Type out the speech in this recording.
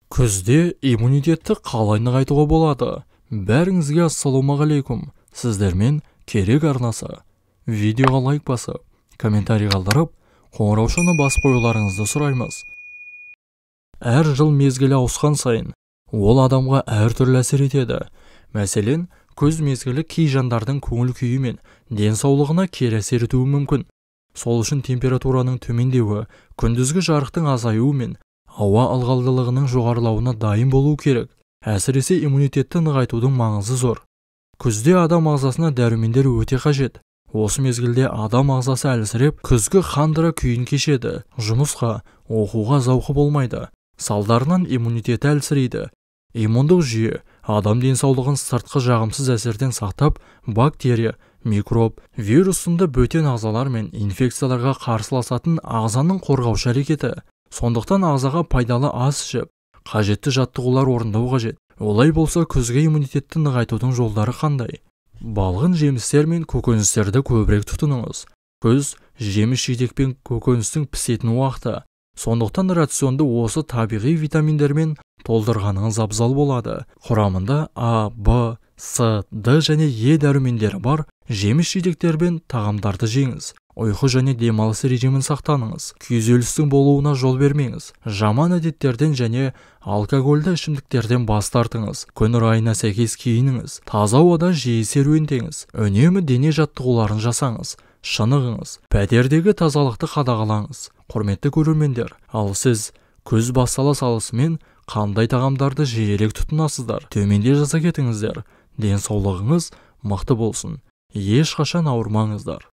Күзде иммунитетті қалай нығайтуға болады? Бәріңізге ассалаумағалейкум. Сіздермен Керек арнасы. Видеоға лайк басып, комментарий қалдырып, қоңыраушаны басып қоюларыңызды сұраймыз. Әр жыл мезгілі ауысқан сайын ол адамға әртүрлі әсер етеді. Мәселен, күз мезгілі кей жандардың көңіл күйі мен денсаулығына кері әсер етуі мүмкін. Сол үшін температураның төмендеуі, күндізгі жарықтың азаюы мен ауа ылғалдылығының жоғарылауына дайын болу керек. Әсіресе иммунитетті нығайтудың маңызы зор. Күзде адам ағзасына дәрумендер өте қажет. Осы мезгілде адам ағзасы әлсіреп, күзгі хандра күйін кешеді. Жұмысқа, оқуға зауқы болмайды. Салдарынан иммунитеті әлсірейді. Иммундық жүйе адам денсаулығын сыртқы жағымсыз әсерден сақтап, бактерия, микроб, вирус сынды бөтен ағзалар мен инфекцияларға қарсыласатын ағзаның қорғаушы әрекеті. Сондықтан ағзаға пайдалы ас ішіп, қажетті жаттығулар орындау қажет. Олай болса, күзгі иммунитетті нығайтудың жолдары қандай? Балғын жемістер мен көкөністерді көбірек тұтыныңыз. Күз жеміс-жидек пен көкөністің пісетін уақыты. Сондықтан рационды осы табиғи витаминдермен толтырғаныңыз абзал болады. Құрамында А, Б, С, Д және Е дәрумендері бар жеміс-жидектер мен тағамдарды жеңіз. Ұйқы және демалыс режимін сақтаныңыз. Күйзелістің болуына жол бермеңіз. Жаман әдеттерден және алкогольді ішімдіктерден бас тартыңыз. Күн райына сәйкес киініңіз. Таза ауада жиі серуендеңіз. Үнемі дене жаттығуларын жасаңыз. Шынығыңыз. Пәтердегі тазалықты қадағалаңыз. Құрметті көрермендер, ал сіз күз бастала салысымен қандай тағамдарды жиірек тұтынасыздар? Төменде жаза кетіңіздер. Денсаулығыңыз мықты болсын. Ешқашан ауырмаңыздар.